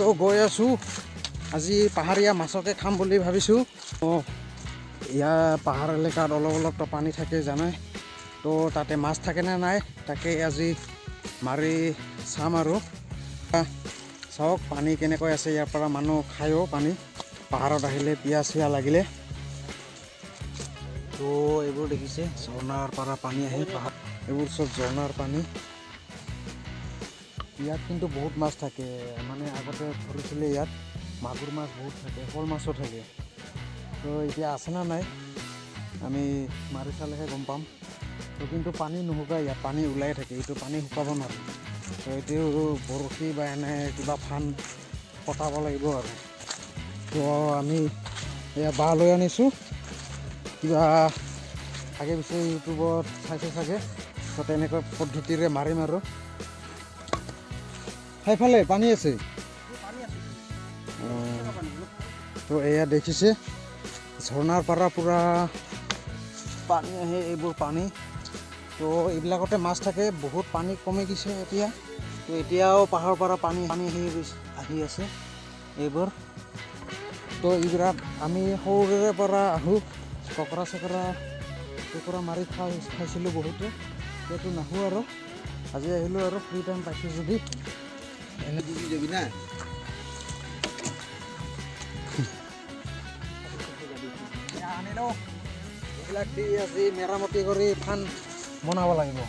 তো গৈ আছোঁ, আজি পাহাৰীয়া মাছকে খাম বুলি ভাবিছোঁ। ইয়াৰ পাহাৰ এলেকাত অলপ অলপতো পানী থাকে জানে, তো তাতে মাছ থাকেনে নাই তাকে আজি মাৰি চাম। আৰু চাওক পানী কেনেকৈ আছে, ইয়াৰ পৰা মানুহ খায়ো পানী পাহাৰত আহিলে পিয়াহ চিয়া লাগিলে। তো এইবোৰ দেখিছে ঝৰ্ণাৰ পৰা পানী আহে পাহাৰ, এইবোৰ চব ঝৰ্ণাৰ পানী। ইয়াত কিন্তু বহুত মাছ থাকে, মানে আগতে ধৰিছিলে ইয়াত মাগুৰ মাছ বহুত থাকে, শ'ল মাছো থাকে। তো এতিয়া আছে না নাই আমি মাৰি চালেহে গম পাম। তো কিন্তু পানী নুশুকায়, ইয়াত পানী ওলাই থাকে, এইটো পানী শুকাব নোৱাৰে। তো এইটো বৰশী বা এনে কিবা ফান পতাব লাগিব আৰু। তো আমি এয়া বাঁহ লৈ আনিছোঁ, কিবা আগে পিছে ইউটিউবত চাইছে চাগে, তো তেনেকৈ পদ্ধতিৰে মাৰিম আৰু। সেইফালে পানী আছে। তো এয়া দেখিছে ঝৰ্ণাৰ পৰা পূৰা পানী আহে, এইবোৰ পানী। তো এইবিলাকতে মাছ থাকে, বহুত পানী কমি গৈছে এতিয়া। তো এতিয়াও পাহাৰৰ পৰা পানী পানী আহি আহি আছে এইবোৰ। তো এইবিলাক আমি সৰুৰে পৰা আহোঁ, ককৰা চকৰা কেঁকোৰা মাৰি খাইছিলোঁ বহুতে, সেইটো নাহোঁ আৰু। আজি আহিলোঁ আৰু ফ্ৰী টাইম পাইছোঁ যদি এনে ডুবি যাবি না। আনিলোঁ এইবিলাক দি আজি মেৰামতি কৰি ফান বনাব লাগিব।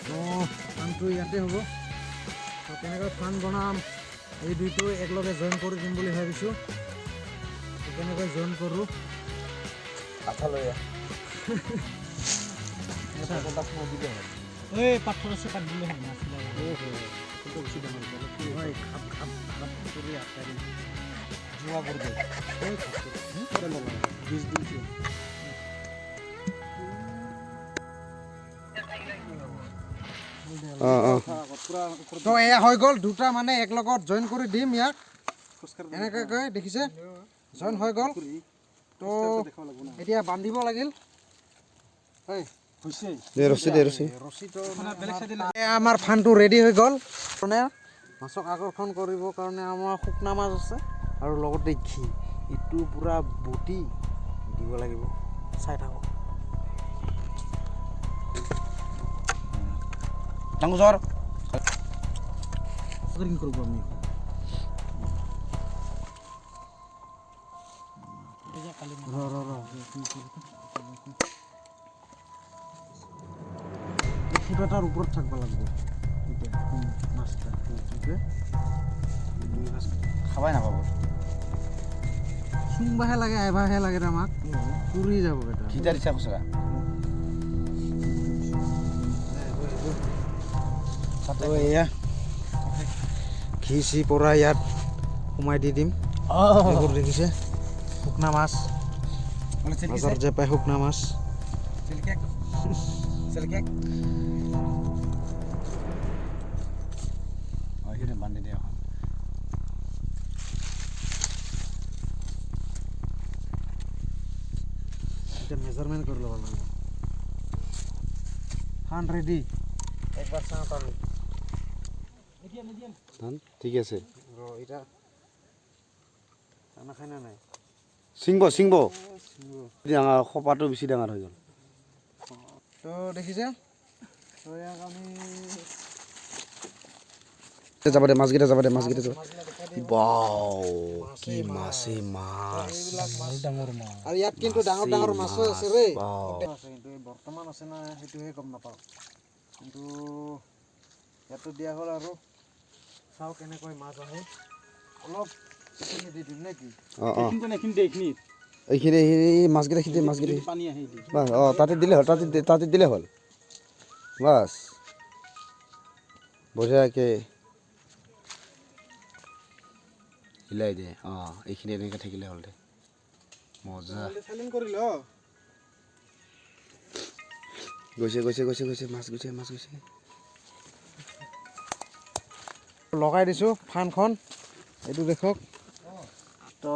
তো ফানটো ইয়াতে হ'ব। তো কেনেকৈ ফান বনাম, এই দুইটো একেলগে জইন কৰি দিম বুলি ভাবিছোঁ। তো কেনেকৈ জইন কৰোঁ, আঠা লৈ আহ। এই পাথৰ আছে, কাটি দিলে হ'ল মাছ। হয়, খাপ খাপ খাপ কৰি আটকাই দিম। জোৱা কৰি দে। এই খাপ কৰি বীজ দিছে। তো এয়া হৈ গ'ল, দুটা মানে একলগত জইন কৰি দিম ইয়াক এনেকৈ কৈ দেখিছে জইন হৈ গ'ল। তো এতিয়া বান্ধিব লাগিল। হয় দে ৰছী, দে ৰছী। ৰছীটো এয়া আমাৰ ফানটো ৰেডি হৈ গ'ল। মানে মাছক আকৰ্ষণ কৰিবৰ কাৰণে আমাৰ শুকনা মাছ আছে আৰু লগতে ঘি, ইটো পূৰা বটি দিব লাগিব। চাই থাকক। ডাঙৰ কৰিব আমি। ৰ ৰ ৰ, এই ফুটাটাৰ ওপৰত থাকিব লাগিব এতিয়া মাছটা। খাবাই নাপাব। চুংবাহে লাগে, এবাৰহে লাগে আমাক পুৰি যাব বেটা। ঘিটা দিছা খুচৰা। তো এয়া ঘি চি পৰা ইয়াত সোমাই দি দিম। এইবোৰ দেখিছে শুকনা মাছ, বজাৰত যে পায় শুকনা মাছ। সেইখিনি বান্ধি দে এখন। এতিয়া মেজাৰমেণ্ট কৰি ল'ব লাগিব। ফান ৰেডি, একবাৰ চাওঁ আমি। ধান ঠিক আছে। ৰ, এতিয়া খানা খাই না নাই। ছিংব ছিংব, ডাঙৰ খোপাটো বেছি ডাঙৰ হৈ গ'ল। তো দেখিছে, তো ইয়াক আমি যাব দে, মাছকেইটা যাব দে, মাছকেইটা যাব। মাছবিলাক দেখাই দিম। বাও, কি মাছে মাছ! ডাঙৰ মাছ। আৰু ইয়াত কিন্তু ডাঙৰ ডাঙৰ মাছো আছে ৰে। বাও। আছে কিন্তু এই বৰ্তমান আছে না সেইটোহে গম নাপাওঁ। কিন্তু ইয়াতো দিয়া হ'ল আৰু চাওঁ কেনেকৈ মাছ আহে। অলপ এইখিনি দি দিম নে কি? অঁ অঁ। এইখিনিতে, এইখিনিত। এইখিনি এইখিনি মাছকেইটা খিদি, মাছকেইটা পানী আহি দি। বাছ, অঁ, তাতে দিলে হ'ল, তাতে দিলে হ'ল, বাছ, বঢ়িয়াকৈ হিলাই দে। অঁ, এইখিনি এনেকৈ থাকিলে হ'ল দে, মজা। চাইলেণ্ট কৰি ল। গৈছে গৈছে গৈছে গৈছে, মাছ গৈছে, মাছ গৈছে। লগাই দিছোঁ ফানখন, এইটো দেখক। তো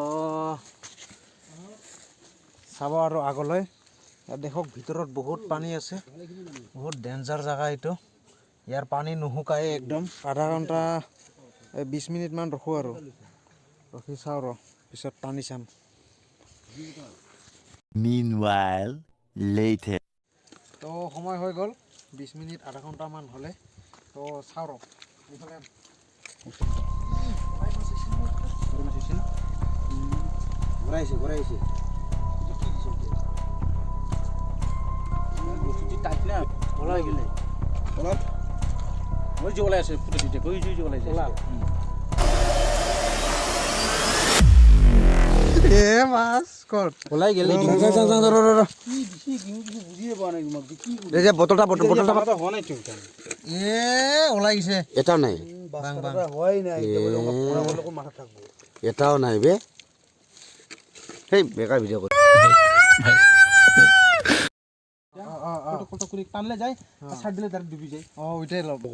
চাব আৰু আগলৈ ইয়াত দেখক ভিতৰত বহুত পানী আছে, বহুত ডেঞ্জাৰ জেগা এইটো। ইয়াৰ পানী নুশুকায়ে একদম। আধা ঘণ্টা এই 20 মিনিটমান ৰখোঁ আৰু ৰখি চাওঁ ৰ, পিছত টানি চাম। Meanwhile, later. তো সময় হৈ গ'ল, 20 মিনিট আধা ঘণ্টামান হ'লে। তো চাওঁ ৰ, এইফালে সৰু মাছ হৈছে না? ঘূৰাইছে, ঘূৰাইছে। কি দিছে এতিয়া? বস্তুটো টাইট না, ওলাই গ'লে অলপ। মই যে ওলাই আছে ফুটা দিতে গৈ জুই যে ওলাই যায়। এ মাছ ক'ত? ওলাই গ'লে। কি দিছে, কি দিছে বুজিয়ে পোৱা নাই তোমাক যে কি। এই যে বটলটা, বটলটা। হোৱা নাই তো। এ ওলাই গৈছে। এটাও নাই। বাং বাং। এটাও নাই বে। সেই বেকাৰ ভিডিঅ' কৰি। কত কৰি টানলে যায়, ছাইড দিলে ডাইৰেক্ট ডুবি যায়। অঁ, ওইটাই ল'ব।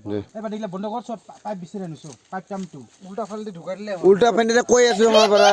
দে। এবাৰ দেখিলে বন্ধ কৰ, চব পাইপ বিচাৰি আনিছো, পাইপ কামটো। উল্টা ফালেদি ঢুকাই দিলে হ'ল। উল্টা ফেন্দিতে কৈ আছো মই পৰা।